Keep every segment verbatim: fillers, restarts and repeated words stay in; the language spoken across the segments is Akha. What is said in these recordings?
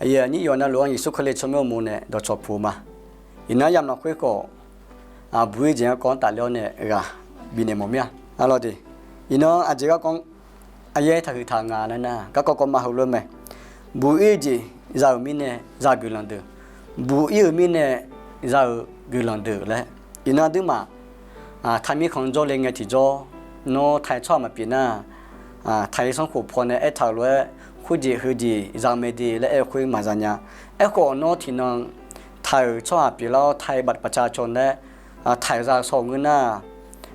Aqyuif aqnyir yawf navluf-anr Yeqsur Kali tsawrmyanr uqmov nae dawqcawq puq-eu ma. Iqnan yamq lafkhoer khawf, buq-ir jeq-anr kawv-anr tafler-awr nae ghaq bifnaeq mawf mir-a. Arlawr de, iqnan aqjeq garkawv-anr aqyaer taqhuiq taq nga laer nar, garkawv kawv ma heulof-aer mae. Buq-ir jeq za-euq mirnae za guiqlanq deuq, buq-ir-euq mirnae za-euq guiqlanq deuq laer. Iqnan aqduimaf, taqmir khanq jawrle ngae tiqjawr, nawr taqi tsawrhaq maqpyeuf nar, taqi sanrkhof pawnae aertaq-euq lof-aer, khoerjeq heujeq za-eu mae de laer aer-eu khoer maqza nya. Aerkhawf nawr tiqnan taq-euq tsawrhaq pyeuflar-awr taqi baf paqca caw nae aer, taq-euq za-eu shaw-euq ngeur nar,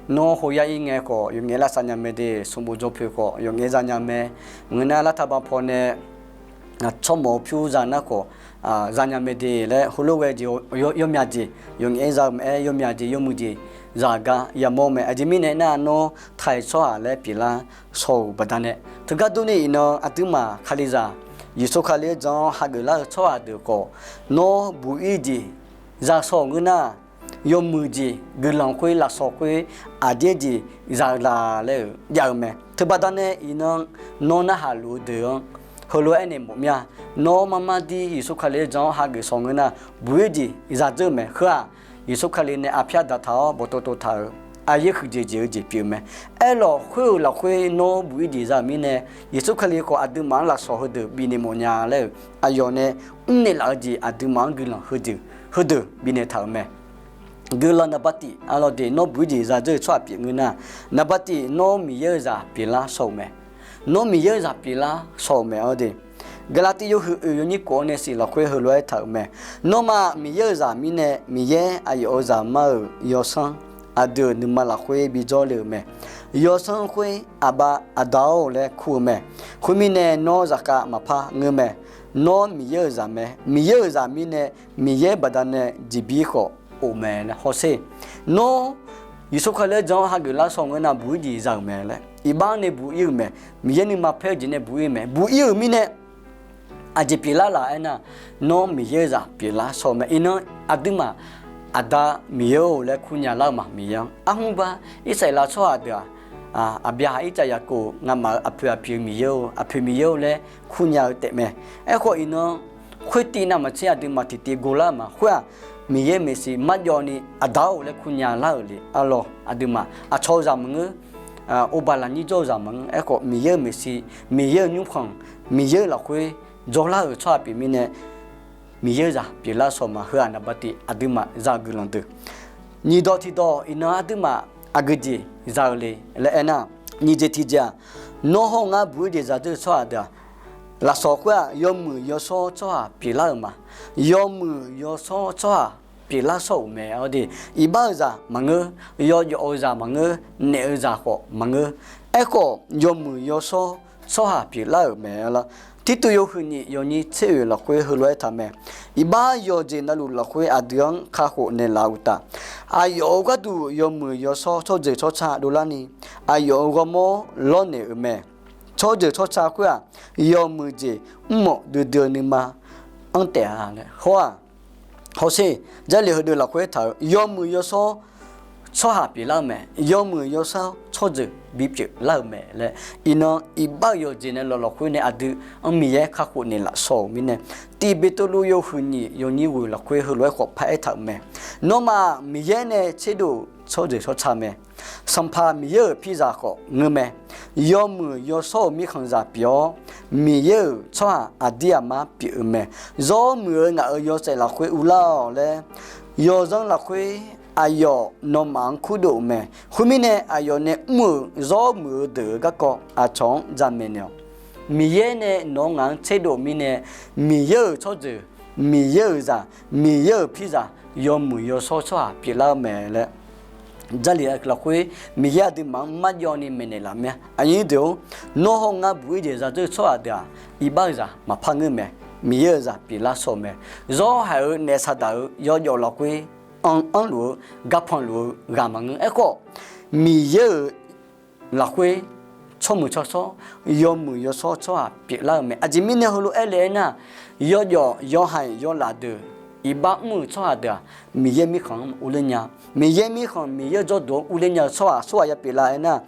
nawr hoyar ir ngae khawf yawqngaef lavsav nya mae de, sanqbof jawr poeq khawf yawqngaef za nya mae. Ngeur nar lartaq ba pawnae tsawrmawf-eu pyur za nar khawf, za nya mae de laer heulof ghae jeq yawmya jeq, yawqngaef za-eu maqaer yawmya jeq yawmuiq jeq zaq gar yamawr mae. Aqjeq mirnae aernar, nawr taqi tsawrhaq laer pyeuflar shaw-euq baqdanae, teugar durni iqnan aqduimaf Kalizaq Yeqsur Kali-anr jan-awr hageuf lar-eu tsawrhaq deuq khawf, nawr buq-ir jeq za shaw-euq ngeur nar, yawmuiq jeq guiqlanq khoer lafsawq khoer aqdir jeq za-eu la laer-euq jav-eu mae. Teubaqdanae iqnan nawr narhaq luf-eu deuq-anr heulof-aer aernaeq mawf mir-a. Nawr marmar dir Yeqsur Kali-anr jan-awr hageuf shaw ngeur nar, buq-ir jeq za dzeur-eu mae. Heu-aq, Yeqsur Kali nae arpyar daqtaq-awr bawqtov tov taq-euq aqyaer huiqdzaeq dzaeq-eu jeq pyeuf-eu mae. Aerlawq khoer-euq lafkhoer nawr buq-ir jeq za-euq mirnae, Yeqsur Kali khawf aqduimaf-anr lafsawq heudeuq bifnaeq mawf nya laer-euq aqyawf nae mrnaeq laf-eu jeq aqduimaf-anr guiqlanq heudeuq bifnaeq taq-euq mae. Guiqlanq naqba tif arlawr de, nawr buq-ir jeq za dzeur-eu tsawrhaq pyeuf ngeur nar, naqba tif nawr Miqyaer-euq zaq pyeuflar shaw-euq mae. Nawr Miqyaer-euq zaq pyeuflar shaw-euq mae-awr de. Gaqlaqtiv yawhuiq oeq yawnyir kof-awr nae siq lafkhoer heulof-aer taq-euq mae. Nawmaf Miqyaer-euq zaq mirnae, Miqyaer aqyawf-euq zaqmar-euq yawsanr aqdui-euq nuima lafkhoer bijawr le-euq mae. Yawsanr khoer Aqbav, Aqda-or laer kur-eu mae. Khoermirnae nawr zaqkhav maqpar ngeur mae. Nawr Miqyaer-euq zaq mae. Miqyaer-euq zaq mirnae, Miqyaer baqdanae jeqbir khawf of mae laer hawsher. Nawr Yeqsur Kali-anr jan-awr hageuf lar shaw ngeur nar, buq-ir jeq za-euq mae laer, iqbax-anr nae buq-ir-euq mae. Miqyaer nuima paer-eu jeq nae buq-ir-eu mae. Buq-ir-euq mirnae aqjeq pyeuflar laf aernar, nawr Miqyaer-euq zaq pyeuflar shaw-eu mae. Iqnan aqduimaf Aqda Miqyaer-or laer kurnya lar-eu ma. Miqyaer-anr arhmr bar Irsaqleqlav tsawrhaq deuq-aq, Aqbyaqhaq, Irtsav, Yaqkov, ngamaf-euq aqpoeq aqpiq-eu Miqyaer-or, aqpoeq Miqyaer-or laer kurnya-eu taef mae. Aerkhawf iqnan khoertiv navmaqtser aqduimaf tiqtiv ghovlar-eu ma. Khoer-aq, Miqyaer maeqshi marjawv ni Aqda-or laer kurnya lar-euq le. Arlawr aqduimaf aqcawq-eu zaq maqngeur, orbaq lafnyir jawr-eu zaq maqngeur. Aerkhawf Miqyaer-euq maeqshi, Miqyaer-euq nymrkhanq, Miqyaer-euq lafkhoer jawrlar-euq tsawrhaq pyeuf mirnae, Miqyaer-euq zaq pyeuflar shaw ma. Heu-aq naqba tif aqduimaf za-eu guiqlanq deuq. Nyiq dawq tiqdawq iqnan aqduimaf aqgeujeq za-eu le laer aernar, nyiq jeq tiqjeq-aq, nawr hawr ngar buq-ir jeq za dzeur-eu tsawrhaq deuq-aq, lafsawq khoer-aq yawmuiq yawshawr tsawrhaq pyeuflar-euq ma. Yawmuiq yawshawr tsawrhaq pyeuflar shawr-euq mae-awr de. Iqbax-euq zaq maqngeur, yawjawf-eu zaq maqngeur, naef-eu zaq khawf maqngeur. Aerkhawf yawmuiq yawshawr tsawrhaq pyeuflar-euq mae-a lor. Tirtuv yawhuiq nyiq yawnyir tser oeq lafkhoer heulof-aer taq mae. Iqbax yawqjeq navluf lafkhoer aqdui-anr kakhof naeqlaf-eu uqtaf, aqyawf-euq gharduq yawmuiq yawshawr tsawrjeuq tsawrca dovlarni, aqyawf-euq ghawrmawr lawrnaeq-euq mae. Tsawrjeuq tsawrca khoer-aq, yawmuiq jeq mrmawf duidui-eu nuima anr taef-a. Hawr-aq, hawsher, Jarlif heudeuq lafkhoer taq-euq yawmuiq yawshawr tsawrhaq pyeuflar-eu mae. Yawmuiq yawshawr tsawrjeuq bipyeuf lar-euq mae laer, iqnan iqbax-euq yawqjeq nae lawq lafkhoer nae aqdui-anr Miqyaer kakhof naeqlaf shaw-euq mirnae, tiq Beqtuvluv yawhuiq nyiq yawnyir ghoeq lafkhoer heulof-aer khawf paraer taq-euq mae. Nawmaf Miqyaer nae tserdov-euq tsawrjeuq tsawrca mae. Sanqpaq Miqyaer-euq pirzaq khawf ngeur mae. Yawmuiq yawshawr-euq mirkhanqzaq pyeuf-awr, Miqyaer-euq tsawrhaq aqdir aqmar pyeuf-eu mae. Zawr muiq-eu ngaq-euq yawshaef lafkhoer uvlar-awq laer, yawzanr lafkhoer aqyawf nawmaf-anr kurdov-euq mae. Khoermirnae, aqyawf nae mr-euq zawr muiq-eu deuq-euq garkawv aqcawq-anr jamaeq naeq-awq. Miqyaer nae nawq-anr ngaq-anr tserdov-eu mirnae, Miqyaer-euq tsawrjeuq, Miqyaer-euq zaq, Miqyaer-euq pirzaq, yawmuiq yawshawr tsawrhaq pyeuflar-eu mae laer, Jarlif lafkhoer Miqyaer aqduimaf-anr marjawv ni maeqnaeq laf mir-a. Aqnyir deuq-or, nawr hawr ngar buq-ir jeq zadzeur-eu tsawrhaq deuq-aq, iqbax-euq zaq maqpar ngeur mae. Miqyaer-euq zaq pyeuflar shawr-eu mae. Zawr haiq-eu naef saqdaq-eu yawjawf lafkhoer anr anrluf-eu, garpan luf-eu ghaq maqngeur. Aerkhawf, Miqyaer-euq lafkhoer tsawrmuiq tsawrshawr, yawmuiq yawshawr tsawrhaq pyeuflar-eu mae. Aqjeq mirnae heulof-aer le aernar, yawjawf yawhaiq yawlaf deuq, iqbax mr-euq tsawrhaq deuq-aq, Miqyaer mirkhanq-anr urler nya. Miqyaer mirkhanq, Miqyaer-euq jawrduq-anr urler nya-eu tsawrhaq, tsawrhaq ya pyeuflar aernar,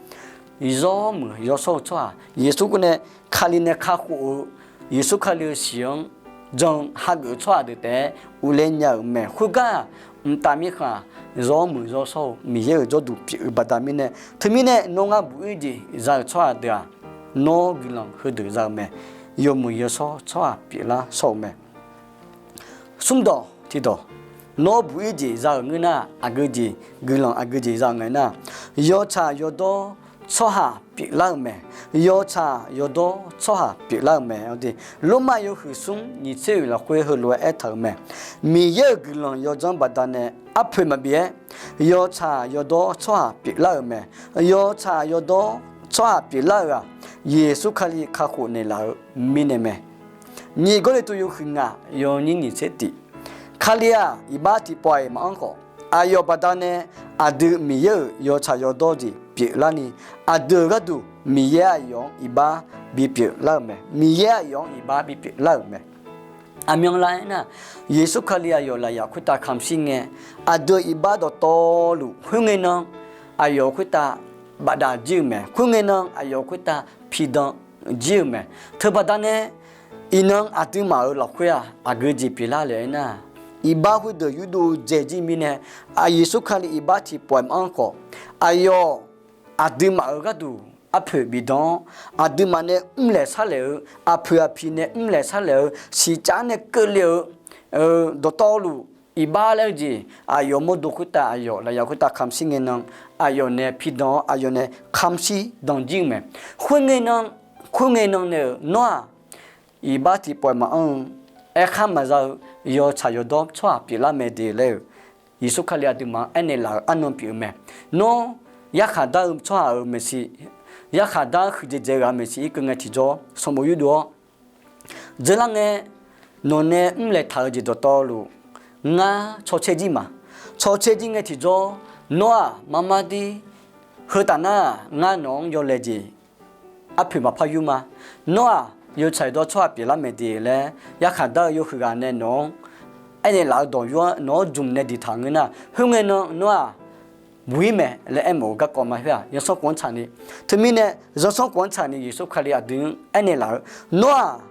zawr muiq yawshawr-eu tsawrhaq, Yeqsur Kali nae, Kali nae kakhof-eu, Yeqsur Kali-euq siq-anr jan hageuf-eu tsawrhaq deuq taef-aer urler nya-euq mae. Khoergar-aq, mqtav mirkhanq-aq, zawr muiq zawr shawr-eu Miqyaer-euq jawrduq pyeuf-eu baqda mirnae, teumirnae nawr ngar buq-ir jeq za-eu tsawrhaq deuq-aq, nawr guiqlanq heudeuq za-eu mae. Yawmuiq yawshawr tsawrhaq pyeuflar shawr-eu mae. Smrdawq tiqdawq, nawr buq-ir jeq za-euq ngeur nar, aqgeu jeq, guiqlanq aqgeu jeq za-eu ngae nar, yawtsaq yawdawr tsawrhaq pyeuflar-euq mae. Yawtsaq yawdawr tsawrhaq pyeuflar-euq mae. Lormav yawhuiq smr nyiq tser oeq lafkhoer heulof-aer aertaq-euq mae. Miqyaer-euq guiqlanq yawdzanr baqdanae arpoeq maqbif-aer, yawtsaq yawdawr tsawrhaq pyeuflar-euq mae. Yawtsaq yawdawr tsawrhaq pyeuflar-euq-aq, Yeqsur Kali kakhof naeqlaf-eu mirnae mae. Nyiq Gawrliqtu yawhuiq ngaq yawnyir nyiq tser tiq. Kali-aq, iqbax tiqpawf-iq maqanr khawf, aqyawf baqdanae aqdui Miqyaer-euq yawtsaq yawdawr jeq pyeuflarni, aqdui-euq gharduq Miqyaer aqyawf-anr iqbax bipyeuf lar-euq mae. Miqyaer aqyawf-anr iqbax bipyeuf lar-euq mae. Aqmyanlav aernar, Yeqsur Kali aqyawf lafyaf khoertav kamq shir ngae, aqdui-euq iqbax dawqtawvluf khoerngae nan aqyawf khoertav bafdav jir-euq mae. Khoerngae nan aqyawf khoertav pidan jir-euq mae. Teubaqda nae iqnan aqduimaf-euq lafkhoer-aq, aqgeu jeq pyeuflar le aernar, iqbax khoerdeuq yurdov dzae jir mirnae, Yeqsur Kali iqbax tiqpawf-iq maqanr khawf, aqyawf aqduimaf-euq gharduq arpoeq bifdan-awr, aqduimaf nae mrlaeq sharlaeq-eu, aqpoeq aqpiq nae mrlaeq sharlaeq-eu, siqcav nae keuvle-eu dawqtawvluf, iqbax laer-eu jeq aqyawf mawrdo khoertav, aqyawf lafyaf khoertav kamq shir ngae nan, aqyawf nae pidan-awr, aqyawf nae kamq shir dan jir-eu mae. Khoerngae nan, khoerngae nan nae-euq nawr-aq, iqbax tiqpawf-iq maqanr-eu, aerkhar maqza-eu, yawtsaq yawdawr tsawrhaq pyeuflar mae de laer-euq, Yeqsur Kali aqduimaf-anr aernaeq laf-euq arnan pyeuf-eu mae. Nawr yarkhaq dar-eu tsawrhaq-euq maeqshi, yarkhaq dar huiqdzaeq dzaeq-eu ghaq maeqshi irkeuv ngae tiqjawr sanqbof yurdov-awr, dzeurlar ngae, nawqnae mrlaeq taq-eu jeq dawqtawvluf, ngar cawcaer jir ma. Cawcaer jir ngae tiqjawr, nawr-aq marmar dir, heu taf nar-aq ngar nawq-anr yawlaeq jeq arpoeq maqpar yur ma. Nawr-aq yawtsaq yawdawr tsawrhaq pyeuflar mae de laer yarkhaq dar-eu yawhuiq ghaq nae nawq-anr aernaeq laf-eu dawq yur-anr nawq-anr jmq nae diqtaq ngeur nar, khoerngae nan nawr-aq buq-ir mae laer aermawf-eu garkawv ma khoer-aq, zanrsanrkhof-anr tsaqni, teumirnae zanrsanrkhof-anr tsaqni Yeqsur Kali aqdui-anr aernaeq laf-eu, nawr-aq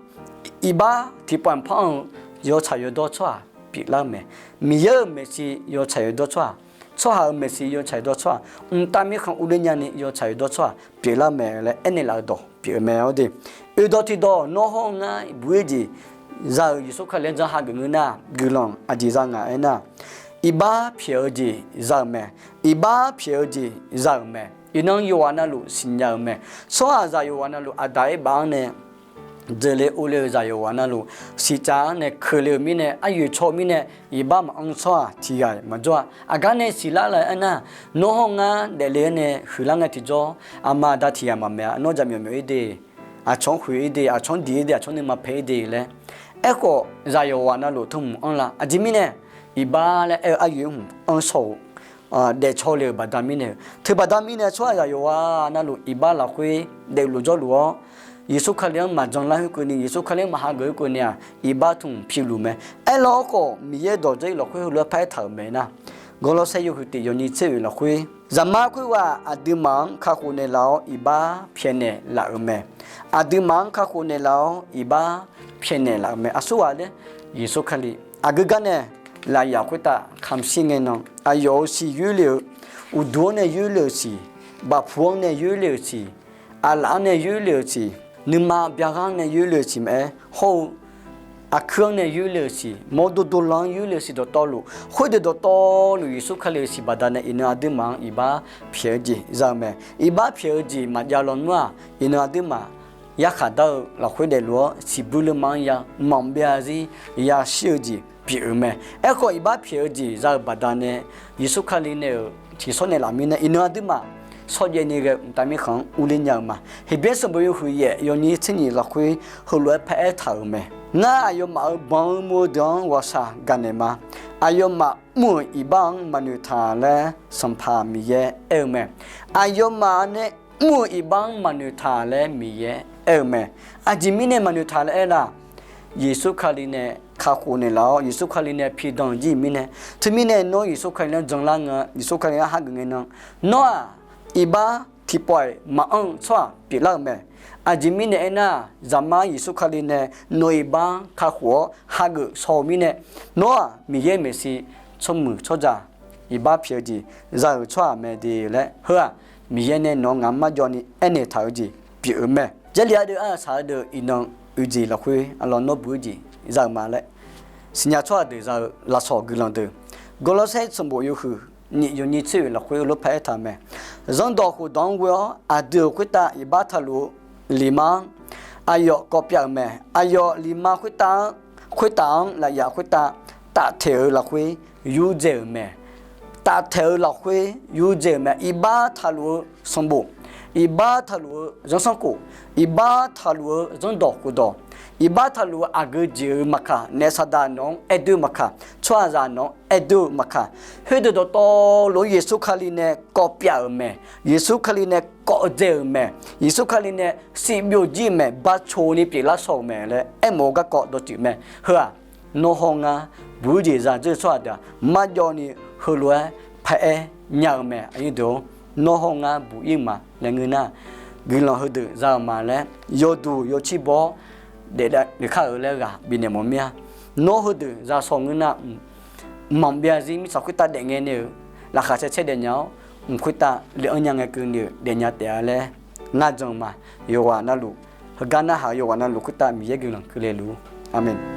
iqbax tiqpawf-iq maqanr-eu, yawtsaq yawdawr tsawrhaq pyeuflar-eu mae. Miqyaer-euq maeqshi yawtsaq yawdawr tsawrhaq, tsawrhaq-euq maeqshi yawtsaq yawdawr tsawrhaq, mqtav mirkhanq urler nyani yawtsaq yawdawr tsawrhaq pyeuflar-eu mae laer aernaeq laf-eu dawq pyeuf-eu mae-awr de. Oeqdawq tiqdawq, nawr hawr-eu ngar buq-ir jeq za-euq Yeqsur Kali-anr jan hageuf ngeur nar, guiqlanq aqjeq za ngaq aernar, iqbax pyaeq-eu jeq za-euq mae. Iqbax pyaeq-eu jeq za-euq mae. Iqnan yawqghaq navluf siqnya-euq mae. Tsawrhaqzaq yawqghaq navluf aqda-aer baf-anr nae dzeurle orle-eu zaq yawqghaq navluf, siqcav-anr nae keuvle-euq mirnae, aryoeq caw-eu mirnae, iqbax maqanr tsawrhaq tiqghaq maqjawr-a. Aqgar nae siqlar laer aernar, nawr hawr ngar daefle-aer nae huiqlar ngae tiqjawr, aqma aqda tiqghaq maqmaeq-a. Nawr jaqmyawf myawf-ir de, aqcawq-anr khoeq-ir de, aqcawq-anr diq-ir de, aqcawq-anr nuima paeq-ir de laer. Aerkhawf, zaq yawqghaq navluf teu hmq anr la. Aqjeq mirnae, iqbax laer aer-eu aryoeq-anr hmq anr shawr-eu, daefcaw le-euq baqda mirnae-eu, teubaqda mirnae tsawrhaqzaq yawqghaq navluf iqbax lafkhoer daefluf jawrluf-awr, Yeqsur Kali-anr maqjan lar khoerkeuvni, Yeqsur Kali-anr maqhageuf khoerkeuvni-aq, iqbax tmq piluf mae. Aerlar-awr khawf, Miqyaer dawq dzar-ir lafkhoer heulof-aer paraer taq-euq mae nar, Gawrlawrsaer yawhuiq tiq yawnyir tser oeq lafkhoer, zaqmar khoerghaq aqduimaf-anr kakhof naeqlaf-awr iqbax pyaeqnaeq laf-euq mae. Aqduimaf-anr kakhof naeqlaf-awr iqbax pyaeqnaeq laf-euq mae. Aqsurghaq laer, Yeqsur Kali aqgeu gar nae lafyaf khoertav kamq shir ngae nan, aqyawf-euq siq yoerle-eu, uqduq-anr nae yoerle-euq siq, bafpuq-anr nae yoerle-euq siq, aqlaf-anr nae yoerle-euq siq, nuima byaghaq-anr nae yoerle-euq siq maqaer, hawr-eu aqkuir-anr nae yoerle-euq siq, mawrdo dolan-anr yoerle-euq siq dawqtawvluf, khoerdeuq dawqtawvluf Yeqsur Kali-euq siq baqdanae iqnan aqduimaf-anr iqbax pyaeq-eu jeq za-eu mae. Iqbax pyaeq-eu jeq maqjav lawnmr-aq, iqnan aqduimaf yarkhaq dar-eu lafkhoer daefluf-awr siqbuir leuma-anr ya maqmr byav-a zir yashir-eu jeq pyeuf-eu mae. Aerkhawf, iqbax pyaeq-eu jeq za-eu baqdanae, Yeqsur Kali nae-euq tiqsawr naeqlaf mirnae iqnan aqduimaf shawrjaev ni ghae-eu mqtav mirkhanq-anr urler nya-eu ma. Heqbyaer sanqbof yawhuiq yaef yawnyir tser nyiq lafkhoer heulof-aer paraer taq-euq mae. Ngar aqyawfmaf-euq banq-eu muv-eu deuq-anr ghawqshaq gaqnaeq ma. Aqyawfmaf mr-euq iqbax-anr maqnoeq taq laer Sanqpaq Miqyaer aer-eu mae. Aqyawfmaf nae mr-euq iqbax-anr maqnoeq taq laer Miqyaer aer-eu mae. Aqjeq mirnae maqnoeq taq laer aer nar, Yeqsur Kali nae kakhof naeqlaf-awr, Yeqsur Kali nae pidan jir-euq mirnae, teumirnae nawr Yeqsur Kali-anr janlar nga, Yeqsur Kali-anr hageuf ngae nan, nawr-aq, iqbax tiqpawf-iq maqanr-eu tsawrhaq pyeuflar-euq mae. Aqjeq mirnae aernar, Zaqmar Yeqsur Kali nae nawq-euq iqbax-anr kakhof-awr hageuf shaw-eu mirnae, nawr-aq Miqyaer maeqshi tsawrmuiq tsawrjaq iqbax pyeuf-eu jeq za-euq tsawrhaq mae de laer, heu-aq Miqyaer nae nawq-anr ngaq-anr marjawvni aernaeq taq-eu jeq pyeuf-eu mae. Jarlif ardeuv arsaq-eu deuq iqnan uiqjeq lafkhoer arlawr nawr buq-eu jeq za-euq ma laer siqnya tsawrhaq deuq za-eu lafsawq guiqlanq deuq, Gawrlawrsaer sanqbof yawhuiq nyiq yawnyir tser oeq lafkhoer heulof paraer taq-eu mae. Zanrdawq khofdawq-anr ghoe-awr aqdui-euq khoertav iqbax taqluf-eu liqma-anr aqyawf kawv pyav-euq mae. Aqyawf liqma khoertav-anr, khoertav-anr lafyaf khoertav taftaeq-eu lafkhoer yurdzae-euq mae. Taftaeq-eu lafkhoer yurdzae-euq mae. Iqbax taqluf-eu sanqbof, iqbax taqluf-eu zanrsanrkhof, iqbax taqluf-eu zanrdawq khofdawq, iqbax taqluf-eu aqgeu jeq-euq maqkaq, naef saqdaq nawq-anr aerdeur maqkaq, tsawrhaqzaq nawq-anr aerdeur-eu maqkaq, khoerdeuq dawqtawvluf-anr Yeqsur Kali nae kawv pyav-euq mae. Yeqsur Kali nae kawv dzae-euq mae. Yeqsur Kali nae shif byovjir-eu mae. Bacoq ni pyeuflar shaw-euq mae laer aermawf-eu garkawv dawqtsuif mae. Heu-aq nawr hawr ngar buq-eu jeq zadzeur-eu tsawrhaq deuq-aq marjawvni heulof-aer paraer nya-eu mae. Aqyuif deuq-or, nawr hawr ngar buq-ir-eu ma laer ngeur nar, guiqlanq heudeuq za-euq ma laer yawduq yawcir baw-awr daef daef kar-euq laer ghaq bifnaeq mawf mir-a. Nawr heudeuq za shaw ngeur nar, mqmaq byav zir mirtsaq khoertav daefngae nae-euq laqkhaq caer caer daefnya-awr, mq khoertav le-anr nya ngae keuvni-euq daefnya taef-a laer ngar jan ma. Yawqghaq navluf, heugar narhaq-eu yawqghaq navluf khoertav Miqyaer guiqlanq keuvle luf-ur. Aqmeq.